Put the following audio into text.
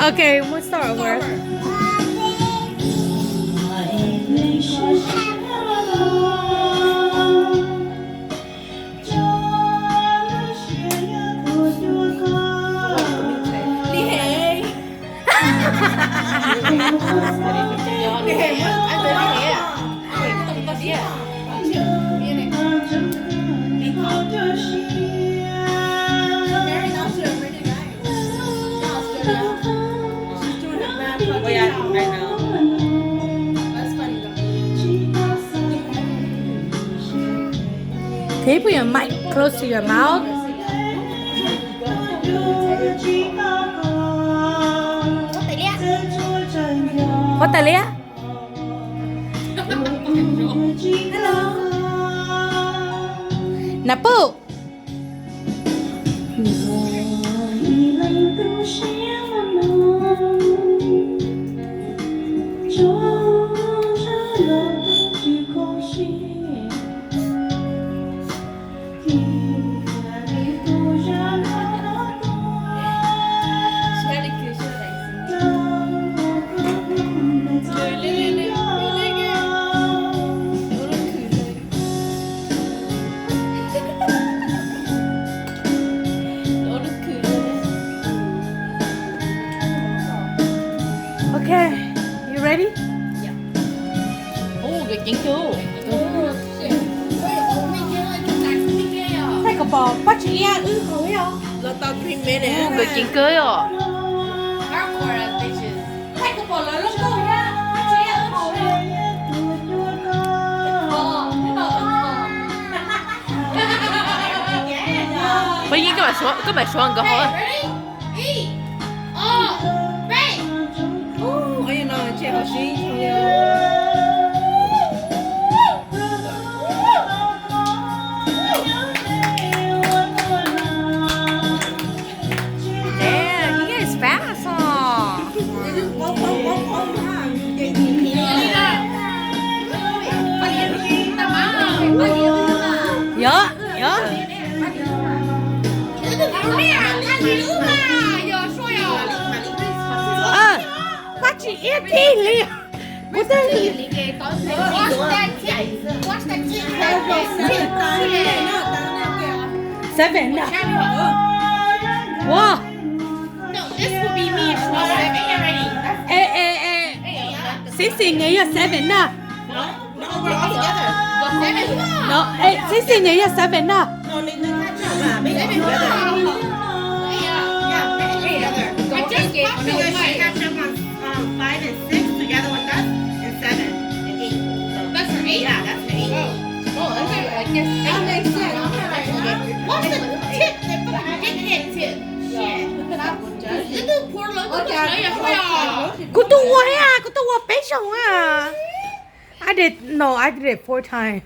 Okay, we'll start over. Can you put your mic close to your mouth? Huab Tais Liab. Nas Pub. Okay, you ready? Ub, nkawd ceev kawg. Thaij kov pom Paj Tswv Yaj wb haus os. Ub, nkawd ceev kawg os. Thaij kov pom lawv lub kauj thiab Paj Tswv Yaj wb haus os. Paj Yeeb, koj mam suav nkawd haus. Ib, ob, peb. Ub, no tseem haus sib zoo li. Damn, you guys fast, huh? Yog, yog. Paj Tswv Yaj tib li. Kuv twb seven na. Wow. Es, es, es, Sixteen nyias yog seven na. No, es, Sixteen nyias yog seven na. Kuv twb ua thiab, kuv twb ua peb xyoos a. I did, no, I did it four times.